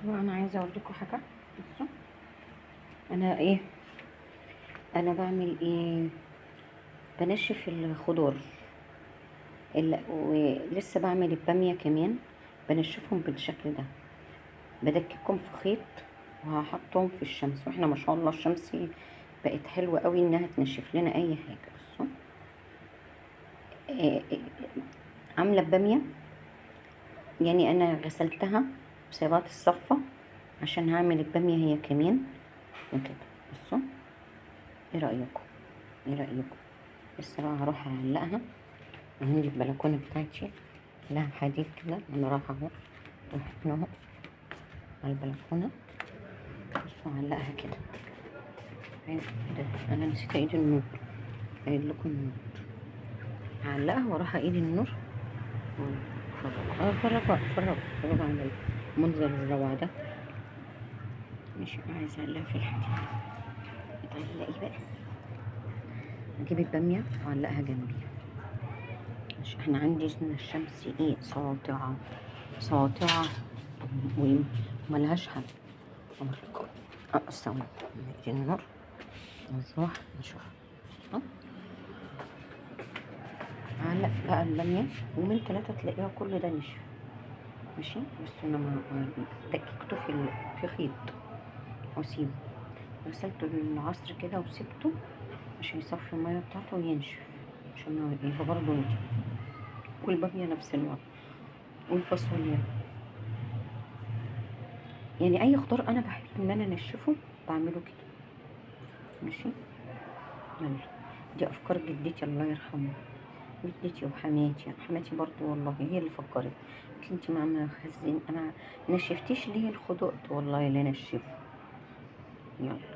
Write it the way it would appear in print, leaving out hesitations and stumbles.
بصوا انا عايزه اوريكم حاجة. بصوا انا ايه، انا بعمل ايه، بنشف الخضار ولسه بعمل الباميه كمان، بنشفهم بالشكل ده، بدككهم في خيط وهحطهم في الشمس. واحنا ما شاء الله الشمس بقت حلوة قوي انها تنشف لنا اي حاجة. بصوا عامله الباميه، يعني انا غسلتها وسيبها الصفة عشان هعمل الباميه هي كمان وكده. بصوا ايه رايكم، ايه رايكم؟ لسه بقى هروح اعلقها عندي البلكونه بتاعتي، لها حديد كده، انا رايحة اهو، رحنا اهو على البلكونه. بصوا اعلقها كده. انا نسيت ايد النور، اعيد لكم النور. هعلقها واروح ايد النور وافرجها، افرجها افرجها على المنظر الروعة ده. ماشي، عايزه اعلقها في الحديد. اتعلقي بقى، اجيب الباميه واعلقها جنبي. ماشي، احنا عندي الشمس ايه، ساطعه ساطعه وملهاش حل. اوريكم استنوا نقفل النور ونروح نشوف. علق بقى الباميه يومين ثلاثة تلاقيها كل ده نشف. ماشي، بس انا ما دككته في خيط واسيبه، غسلته العصر كده وسبته عشان يصفي المية بتاعته وينشف، عشان يبقى برضه نضيف. والباميه نفس الوضع، والفاصوليا، يعني اي خضار انا بحب ان انا انشفه بعمله كده. ماشي، يلا دي افكار جدتي الله يرحمها، جدتي وحماتي، حماتي برضو والله هي اللي فكرت، قالت لي انت ما خزن، ما نشفتيش ليه الخضار؟ والله لا نشفه. يلا.